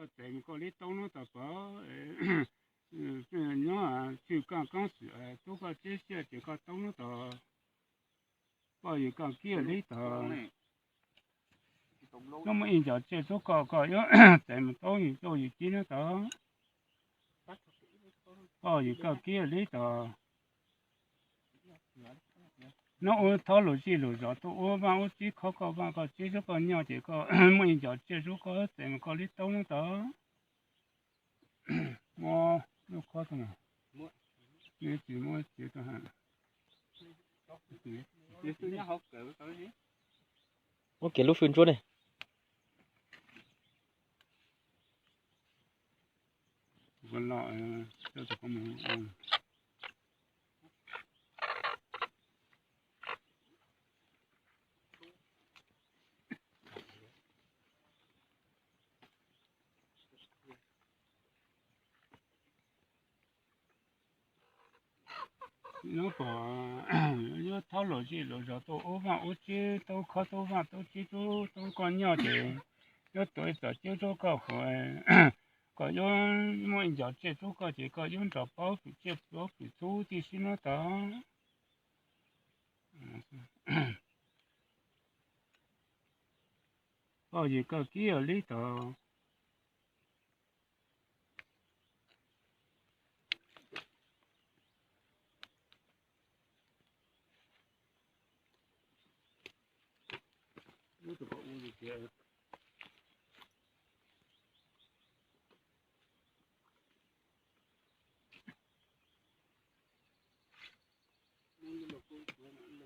Txeev mus koj lib taub hnub tod pov, nyob tshwj kaaj koob xwm tub koj tib siab ces koj taub hnub tod, koj yws koj kib lib tod. Koj muaj ib nco tsiaj rub koj, koj yuav txeev mus taub yws coj yws cib hnub tod, koj yws koj kib lib tod. Nub ub thaub lus zij lus zos tuaj ub vaaj ub tsib khob koj vaaj koj tsib rub koj nyoj ces koj muaj ib nco tsiaj rub koj txeev mus koj lib taub hnub tod. Muab lub khob tod, tsis muab tsev tod. Muab kiag lub fwj ntsuab ne. Nub pom yuav thaub lus zij lus zos tuaj ub vaaj ub tsib taub khob taub vaaj taub tsib rub taub koj nyoj ces yuav tuav ib txom tsib rub koj huv. Koj yuav muaj ib nco tsiaj rub koj ces koj yuav nrog paub pwm tsiaj paub pwm tub tib si hnub tod. Koj yws koj kib lib tod. Ub, tus pom ub li tias